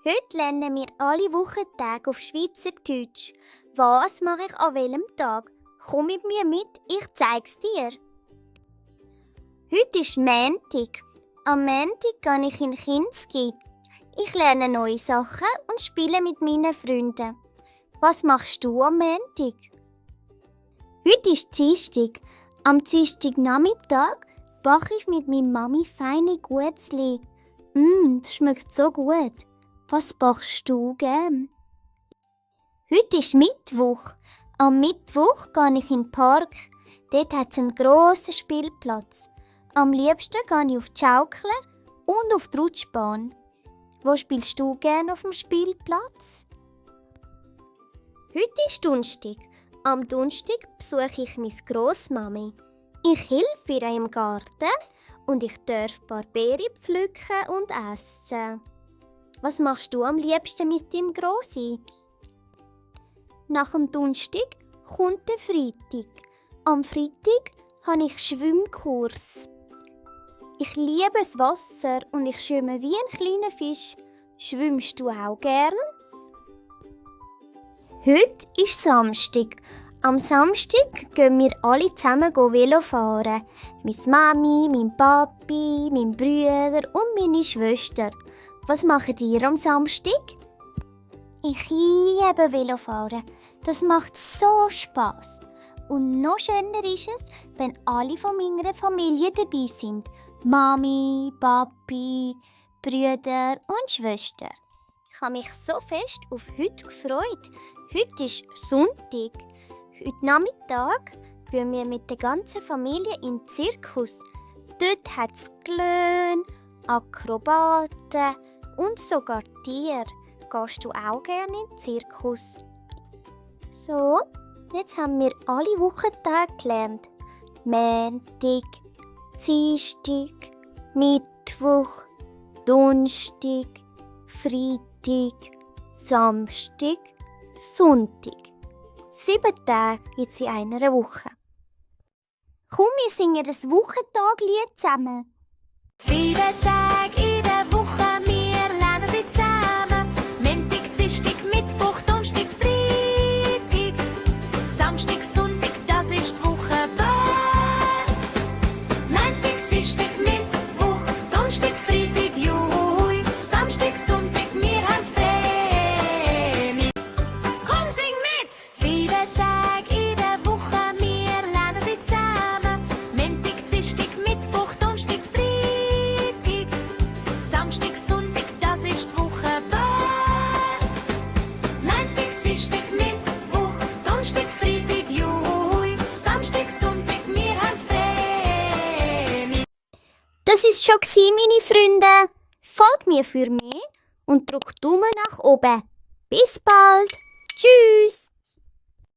Heute lernen wir alle Wochentage auf Schweizerdeutsch. Was mache ich an welchem Tag? Komm mit mir mit, ich zeig's dir. Heute ist Montag. Am Montag gehe ich in Kinski. Ich lerne neue Sachen und spiele mit meinen Freunden. Was machst du am Montag? Heute ist Dienstag. Am Dienstagnachmittag backe ich mit meiner Mami feine Guetzli. Das schmeckt so gut. Was backst du gern? Heute ist Mittwoch. Am Mittwoch gehe ich in den Park. Dort hat es einen grossen Spielplatz. Am liebsten gehe ich auf die Schaukel und auf die Rutschbahn. Wo spielst du gern auf dem Spielplatz? Heute ist Donnerstag. Am Donnerstag besuche ich meine Grossmami. Ich helfe ihr im Garten und ich darf ein paar Beeren pflücken und essen. Was machst du am liebsten mit deinem Grossi? Nach dem Donnerstag kommt der Freitag. Am Freitag habe ich Schwimmkurs. Ich liebe das Wasser und ich schwimme wie ein kleiner Fisch. Schwimmst du auch gern? Heute ist Samstag. Am Samstag gehen wir alle zusammen Velo fahren. Meine Mami, mein Papi, mein Bruder und meine Schwester. Was macht ihr am Samstag? Ich liebe Velofahren. Das macht so Spass. Und noch schöner ist es, wenn alle von meiner Familie dabei sind. Mami, Papi, Brüder und Schwester. Ich habe mich so fest auf heute gefreut. Heute ist Sonntag. Heute Nachmittag gehen wir mit der ganzen Familie in den Zirkus. Dort hat es Glöhn, Akrobaten und sogar Tiere. Gehst du auch gerne in den Zirkus? So, jetzt haben wir alle Wochentage gelernt. Montag, Dienstag, Mittwoch, Donnerstag, Freitag, Samstag, Sonntag. 7 Tage gibt es in einer Woche. Komm, wir singen das Wochentaglied zusammen. 7 Tage in der Woche, wir lernen sie zusammen. Montag, Dienstag, Mittwoch, Donnerstag, Freitag, Samstag, Sonntag, das ist die Woche. Was? Montag, Dienstag, Mittwoch, Donnerstag, Freitag, Jui, Samstag, Sonntag, wir haben frei. Komm, sing mit! 7 Tage in der Woche, wir lernen sie zusammen. Montag, Dienstag, Mittwoch, Donnerstag, Freitag, Samstag, Sonntag, das ist die Woche. Was? Montag, Dienstag, Mittwoch, Donnerstag, Freitag, Jui, Samstag, Sonntag, wir haben frei. Das ist schon meine Freunde. Folgt mir für mehr und drückt Daumen nach oben. Bis bald. Tschüss.